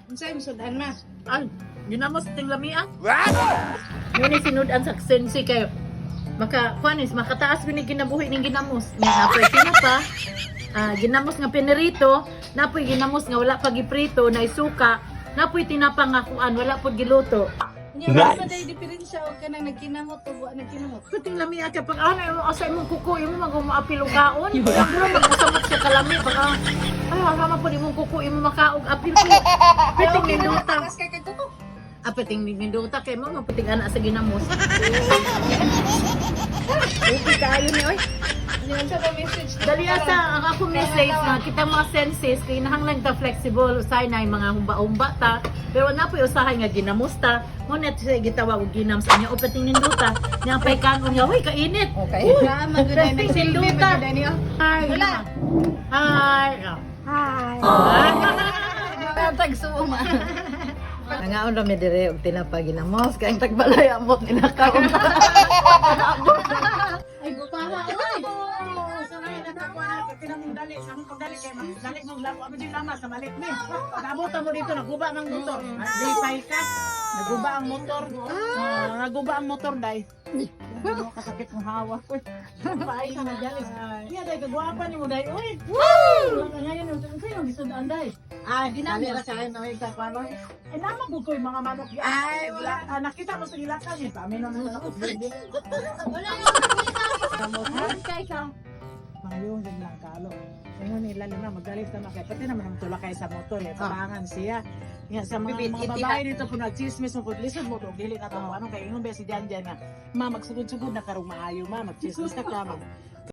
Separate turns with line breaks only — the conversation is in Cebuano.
Unsay sudan ma?
Ay, ginamos ting lamia. Yun ni sinudan sa sensi kayo. Maka, kuanis, makataas ni ginabuhi ning ginamos. Nga napoy tinapa, ginamos nga pinirito, napoy ginamos nga wala pa giprito, na isuka, napoy tinapa nga kuan, wala pod giluto.
Nya wala pa day diferensya og kanang nagkinamot o wa nagkinamot.
Puting lamia ka pag ano imo asa imong kuko imo magumaapil og kaon. Pero magusamot siya kalami pag ay wala man pod imong kuko imo makaog apil ko. Puting nindota.
Taas kay kay kuko.
Apating nindota kay mo maputing ana sa ginamos. Okay kaayo ni oy.
Nya unsa ba message?
Dali asa ang akong message na kitang mga senses kay nahanglan ta flexible usahay na yung mga humba-humba ta pero na po'y usahay nga ginamos ta mo na siya gitawag og ginams anya o pating nindota nya pay kanon nga huy kainit.
Okay.
Uy,
Ma maguday
Pating
nagsilbi
nindota.
maguday niyo.
Hi.
Wala.
Hi.
Hi. Tagsuuma.
Nangaon ra mi dire og tinapa ginamos kay ang tagbalay amot nila kaon.
Ay gupala oy.
Dali, sa among pagdali kay dali mong lamo amo din lama sa malit ni. Pag-abot mo dito naguba mang motor. Lipay ka. Naguba ang motor. Ah, naguba ang motor dai. Ano kasakit ng hawak ko.
Paay ka na jalis. Iya dai kagwapa nimo dai oy. Woo! Ngayon unsa yung gisudan dai?
Ay, dali ra kayo na sa kwano. Ay nama gud ko yung mga manok. Ay, wala. Ah, nakita mo sa ilakan eh. Pamin na naman ako.
Wala yung kay ka.
Mayo din lang kalo. Ingon nila lima magalit na kay pati naman ang tula kay sa motor eh. Parangan siya. Nga sa mga babae dito po nagchismis mo po lisod mo to dili na to ano kay ingon ba si Jan Jan nga ma magsugod-sugod na karong maayo ma magchismis na ka mag